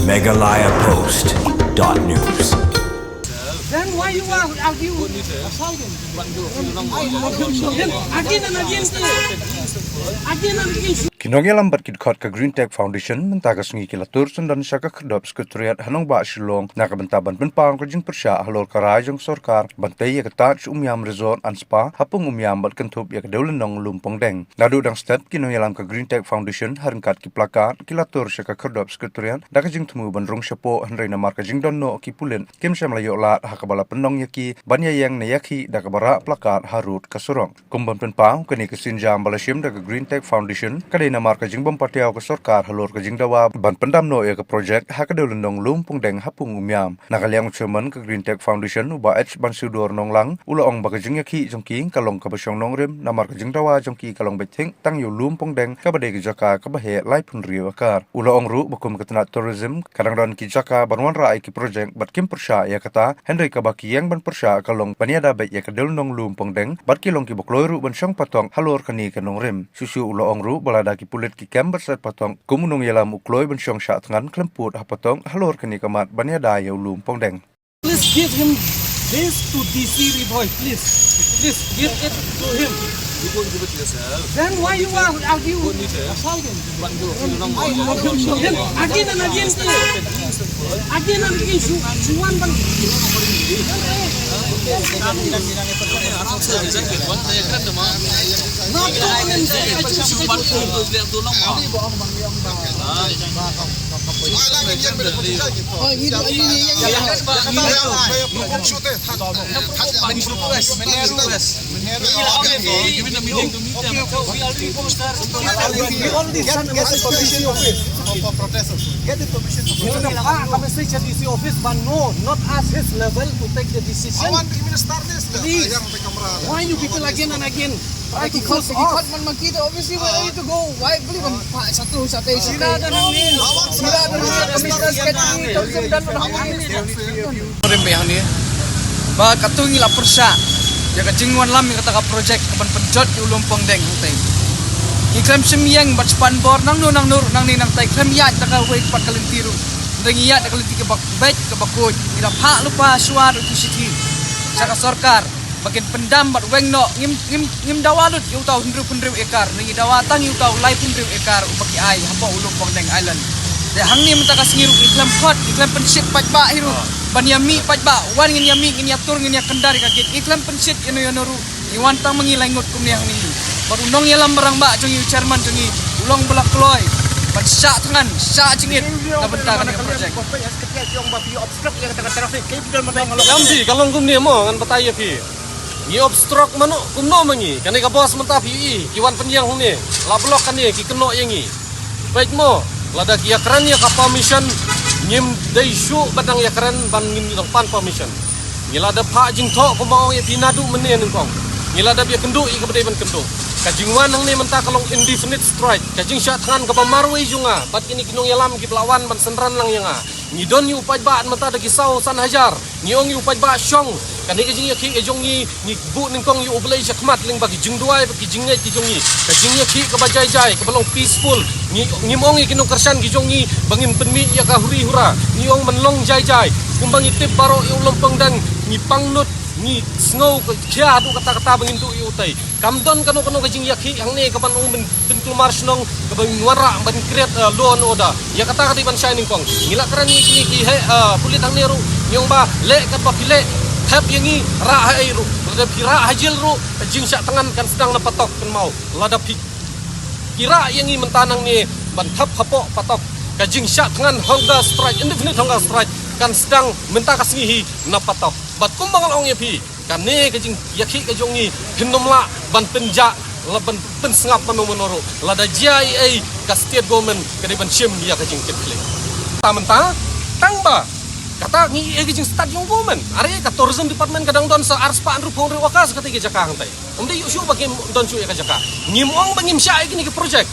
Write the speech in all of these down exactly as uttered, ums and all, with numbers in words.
Meghalaya Post dot news. Then why you are argue? Then again and again, again and again. Ki nongïalam bad ki dkhot ka Green Tech Foundation mynta ka sngi ki la tur syndon sha ka khyrdop Secretariat ha nongbah Shillong na ka bynta ban pynpaw ka jingpyrshah halor ka rai jong sorkar ban tei ïa ka Taj Umiam Resort and Spa ha Pung Umiam bad kynthup ïa ka dewlynnong Lum Pongdeng. Naduh dang step ki nongïalam ka Green Tech Foundation ha ryngkat ki plakat ki la tur sha ka khyrdop Secretariat da ka jingthmu ban rung shapoh, hynrei namar ka jingdon noh ki pulit kim shym la ïoh lad ha kaba la pynlong ïa ki ban ïa ïeng ne ïa khih da kaba rah plakat harud ka surok. Kum ban pynpaw kane ka sienjam ba la shim da ka Green Tech Foundation ka dei namar ka jingbym patiaw ka sorkar halor ka jingdawa ban pyndam noh ïa ka projek ha ka dewlynnong Lum Pongdeng ha Pung Umiam. Na ka liang u chairman ka Green Tech Foundation, u Bah H Bansiewdor Nonglang, u la ong ba ka jingïakhih jong ki ka long kaba shong nongrim namar ka jingdawa jong ki ka long beit thik tang ïa u Lum Pongdeng kaba dei ka jaka kaba heh laiphew hynriew ekar. U la ong ruh ba kum ka tnat tourism ka dang don ki jaka ban wanrah ïa ki projek bad kim pyrshah ïa kata, hynrei kaba ki ïeng ban pyrshah ka long ban ïada beit ïa ka dewlynnong Lum Pongdeng bad ki long kiba kloi ruh ban shong patok halor kane ka nongrim. Shuh shuh u la ong ruh ba lada ki pulit ki kem ban sait patok, kum u nongïalam u kloi ban shong shah thngan khlem pud ha patok halor kane ka mat ban ïada ïa u Lum Pongdeng. Please give him this to D C Ri Bhoi, please. Please give it to him. You go and give it to yourself. Then why you are argue? Go and eat it. Assault him. But you don't know. Then again and again, again and again, you, you want to. Not to We already sent a message to D C office. Get the permission. Send a message to D C office, but no, not at his level to take the decision. Please. Why you people again and again try to force us? Obviously, where are you to go? Why believe in satu satu satu? Sila dan Amin. Sila dan Amin. Commissioner Secretary, Tourism dan Amin. Rim beh hangne ba katto ngi la pyrshah ïa ka jingwan lam ïa kata ka projek ka ban pynjot ïa u Lum Pongdeng hangtei. Ngi khlem shym ïeng bad span bor nangno nangno ruh nangne nangtai, khlem ïaid da kawei pat ka lynti ruh. Hynrei ngi ïaid da ka lynti kaba beit kaba khuid. Ngi la phah lypa shuwa ruh ki shithi sha ka sorkar ba kin pyndam bad weng noh. Ngim ngim ngim dawa lut ïa uta u hynriew hynriew ekar, ngi dawa tang ïa uta u laiphew hynriew ekar uba ki ai hapoh u Lum Pongdeng Island. Te hangne mynta ka sngi ruh ngi khlem khot, ngi khlem pynshit paidbah hi ruh ban ïa mih paidbah. Wan ngin ïa mih, ngin ïa tur, ngin ïa kyndar ïa ka gate. Ngi khlem pynshit ïano ïano ruh. Ngi wan tang ma ngi lai ngut kumne hangne. Bad u nongïalam rangbah jong ngi, u chairman jong ngi, u long ba la kloi ban shah thngan, shah jingit na bynta kane ka projek. Ïa phi ka long kumne mo, ngan batai ïa phi. Ngi obstruct mano kumno ma ngi, kane ka bos mynta phi ïohi ki wan pynïeng hangne, la block kane, ki kynnoh ïa ngi. Peit mo, lada ki ïakren ïa ka permission, ngim dei shuh ban dang ïakren ban ngin dang pan permission. Ngi la da phah jingthoh kumba ong ïa phi naduh mynne nyngkong. Ngi la da ïakynduh ïa kaba dei ban kynduh. Ka jingwan hangne mynta ka long indefinite strike, ka jingshah thngan kaba marwei jong nga bad kine ki nongïalam kiba la wan ban synran lang ïa nga. Ngi don ïa u paidbah mynta da ki saw san hajar. Ngi ong ïa u paidbah shong, kane ka jingïakhih ka jong ngi, ngi buh nyngkong ïa U Blei sha khmat lyngba ki jingduwai bad ki jingngeit ki jong ngi. Ka jingïakhih kaba jai jai, kaba long peaceful. Ngi, ngim ong ïa ki nongkyrshan ki jong ngi ba ngin pynmih ïa ka huri hura. Ngi ong ban long jai jai. Kumba ngi tip baroh ïa u Lum Pongdeng, ngi pangnud, ngi sngew ka khia haduh katta katta ba ngin duh ïa utei. Kam don kano kano ka jingïakhih hangne kaban ong ban pynkulmar shnong, kaban wanrah ban create, eh, law and order. Ïa kata ka dei ban shai nyngkong. Ngi la kren ïa kine ki heh, eh, pulit hangne ruh, ngi ong ba leh katba phi leh, thep ïa ngi, rah ha ei ruh. Lada phi rah ha jel ruh, ka jingshah thngan kan sdang na patok, kynmaw. Lada phi ki rah ïa ngi mynta nangne ban thep hapoh patok, ka jingshah thngan hunger strike, indefinite hunger strike, kan sdang mynta ka sngi hi na patok. Bad kumba nga la ong ïa phi, kane ka jingïakhih ka jong ngi, phin nym lah ban pynjah, la ban pynsngap mano mano ruh. Lada jia ei ei, ka state government ka dei ban shim ïa ka jingkitkhlieh. Ta mynta, tang ba kata ngi ei ka jingstad jong government. Are ka tourism department ka dang don sa arspah hynriewphew hynriew acres kata ka jaka hangtai. Ym dei ïoh shuh ba kim don shuh ïa ka jaka. Ngim ong ba ngim shah ïa kine ki project.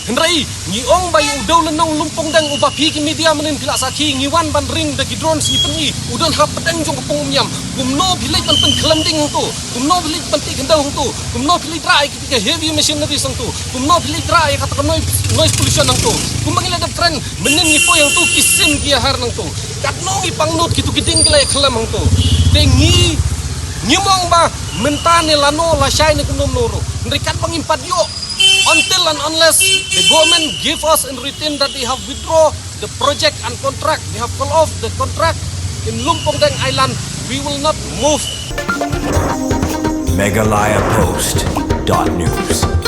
Hynrei ngi ong ba ïa u dewlynnong Lumpongdeng uba phi ki media mynnin phi la sakhi, ngi wan ban ring da ki drones ngi pyni u don ha pdeng jong ka pung Umïam. Kumno phi leit ban pynkhlem ding hangto? Kumno phi leit ban tih khyndew hangto? Kumno phi leit rah ïa ki heavy machinery hangto? Kumno phi leit rah ïa kata ka noise, noise pollution hangto? Kumba ngi la dep kren mynnin ngi poi hangto ki sim ki ïahar hangto. Katno ngi pangnud kito ki dieng ki la ïakhlem hangto. Te ngi, ngi ong ba mynta ne lano lashai ne kumno kumno ruh, hynrei katba ngim pat ïoh, until and unless the government give us in written that they have withdraw the project and contract, they have call off the contract in Lumpongdeng Island, we will not move. Meghalaya Post dot news.